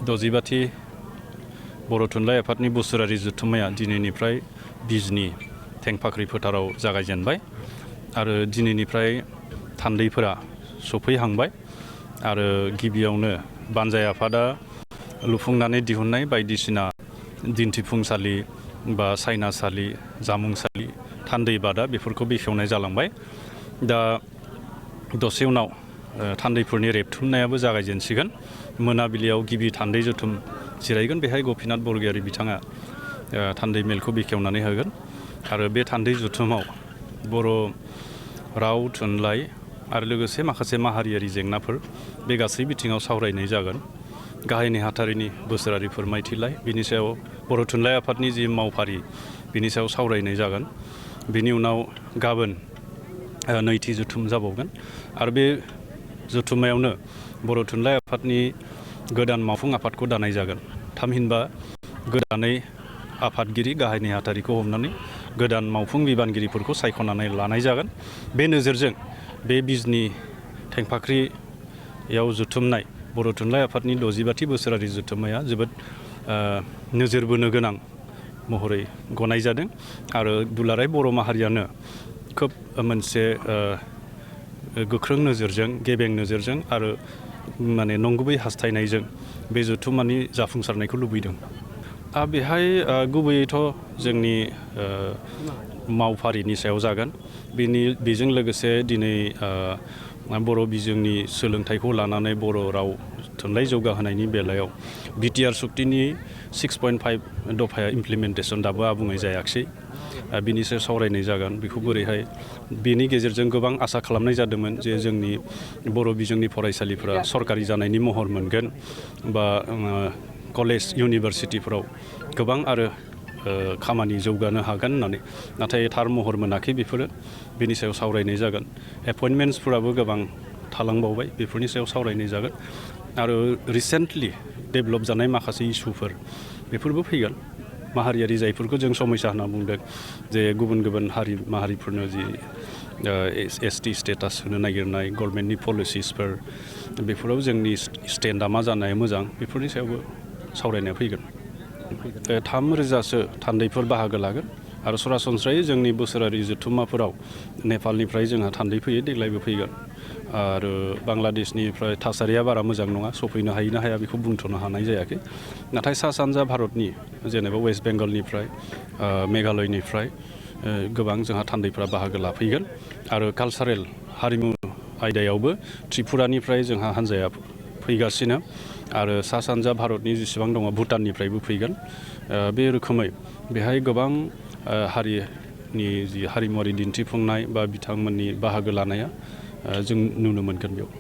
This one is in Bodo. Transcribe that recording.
दजिबाथि बर' थुनलाइ आफादनि बोसोरारि जथुम्माया दिनैनिफ्राय बिजनि थेंफाख्रि फोथाराव जागायजेनबाय आरो दिनैनिफ्राय थान्दैफोरा सफैहांबाय आरो गिबियावनो बानजाय आफादा लुफुंनानै दिहुननाय बायदिसिना दिन्थिफुंसालि बा सायनासालि जामुंसालि थान्दै बादा बेफोरखौ बेखेवनाय जालांबाय। दा दसे उनाव थान्दैफोरनि रेबथुमनायाबो जागायजेनसिगोन। मोनाबिलियाव गिबि थान्दै जथुम जिरायगोन। बेहाय गपिनाथ बरगयारी बिथाङा थान्दै मेलखौ बेखेवनानै होगोन आरो बे थान्दै जथुमाव बर' राव थुनलाइ आरो लोगोसे माखासे माहारियारि जेंनाफोर बे गासै बिथिङाव सावरायनाय जागोन। गाहाय नेहाथारिनि बोसोरारि फोरमायथिलाय बिनि सायाव बर' थुनलाइ आफादनि जि मावफारि बिनि सायाव सावरायनाय जागोन। बिनि उनाव गाबोन नैथि जथुम जाबावगोन आरो बे जथुम्मायावनो बर' थुनलाइ आफादनि गोदान मावफुं आफादखौ दानाय जागोन। थामहिनबा गोदानै आफादगिरि गाहाय नेहाथारिखौ हमनानै गोदान मावफुं बिबानगिरिफोरखौ सायख'नानै लानाय जागोन। बे नोजोरजों बे बिजनि थेंफाख्रियाव जुथुमनाय बर' थुनलाइ आफादनि 60बाथि बोसोरारि जुथुम्माया जोबोद नोजोर बोनो गोनां महरै गनाय जादों आरो दुलाराय बर' माहारियानो खोब मोनसे गोख्रों नोजोरजों गेबें नोजोरजों आरो माने नंगुबै हास्थायनायजों बे जथुम्मानि जाफुंसारनायखौ लुबैदों। बेहाय गुबैयैथ' जोंनि मावफारिनि सायाव जागोन। बेजों लोगोसे दिनै बर' बिजोंनि सोलोंथाइखौ लानानै बर' राव थुनलाइ जौगाहोनायनि बेलायाव बिटिआर सुक्तिनि 6.5 दफाया इमप्लिमेन्टेसन दाबो आबुङै जायाखिसै। बिनि सायाव सावरायनाय जागोन। बेखौ बोरैहाय बेनि गेजेरजों गोबां आसा खालामनाय जादोंमोन जे जोंनि बर' बिजोंनि फरायसालिफोरा सरकारि जानायनि महर मोनगोन बा कलेज इउनिभारसिटिफोराव गोबां आरो खामानि जौगानो हागोन होननानै, नाथाय थार महर मोनाखै बेफोरो। बेनि सायाव सावरायनाय जागोन। एपइन्टमेन्टसफोराबो गोबां थालांबावबाय, बेफोरनि सायाव सावरायनाय जागोन आरो रिसेन्टलि डेभेलप जानाय माखासे इस्युफोर बेफोरबो फैगोन। माहारियारि जायफोरखौ जों समयसा होनना बुंदों जे गुबुन गुबुन हारि माहारिफोरनो जि एसटि स्टेटास होनो नागिरनाय गभर्नमेन्टनि पलिसिसफोर बेफोराव जोंनि स्टेन्डआ मा जानाया मोजां बेफोरनि सायावबो सावरायनाया फैगोन। 3,000सो थान्दैफोर बाहागो लागोन आरो सरासनस्रायै जोंनि बोसोरारि जथुम्माफोराव नेपालनिफ्राय जोंहा थान्दै फैयो, देग्लायबो फैगोन आरो बांलादेशनिफ्राय थासारिया बारा मोजां नङा, सफैनो हायो ना हाया बेखौ बुंथ'नो हानाय जायाखै। नाथाय सा सानजा भारतनि जेनेबा वेस्ट बेंगलनिफ्राय मेघालयनिफ्राय गोबां जोंहा थान्दैफ्रा बाहागो लाफैगोन आरो कालसारेल हारिमु आयदायावबो त्रिपुरानिफ्राय जोंहा हान्जाया फैगासिनो आरो सा सानजा भारतनि जेसेबां दङ भुटाननिफ्रायबो फैगोन। बे रोखोमै बेहाय गोबां हारिनि जि हारिमुवारि दिन्थिफुंनाय बा बिथांमोननि बाहागो लानाया जों नुनो मोनगोन बेयाव।